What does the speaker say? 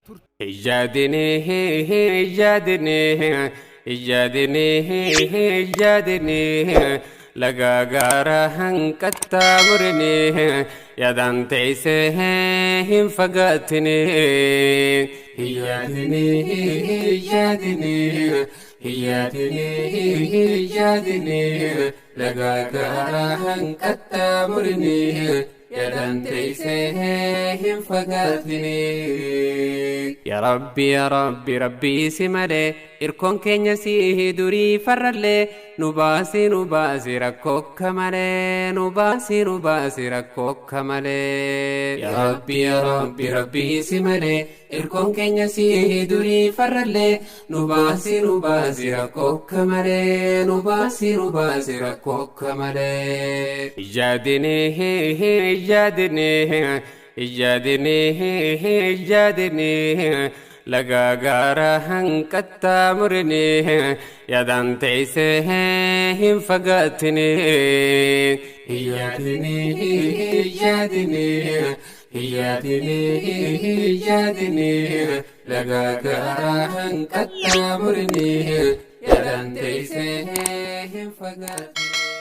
Ijjaadinii ijjaadinii ijjaadinii ijjaadinii lagaa gaara hanqattaamurinii yaadaan teessee hin fagaatinii. Ijjaadinii ijjaadinii ijjaadinii ijjaadinii lagaa gaara hanqattaamurinii yaadaan teessee hin fagaatinii. Yaa Rabbi yaa Rabbi Rabbii si malee irkoon keenya si durii farrallee nu baasi nu baasi rakkoo akka malee nu baasi nu baasi rakkoo akka malee. Yaa Rabbi yaa Rabbi Rabbii si malee irkoon keenya si durii farrallee nu baasi nu baasi rakkoo akka malee nu baasi nu baasi rakkoo akka malee. Ijjaadinii ijjaadinii ijjaadinii ijjaadinii lagaa gaara hanqattaamurinii yaadaan teessee hin fagaatinii. Ijjaadinii ijjaadinii ijjaadinii ijjaadinii lagaa gaara hanqattaamurinii yaadaan teessee hin fagaatinii.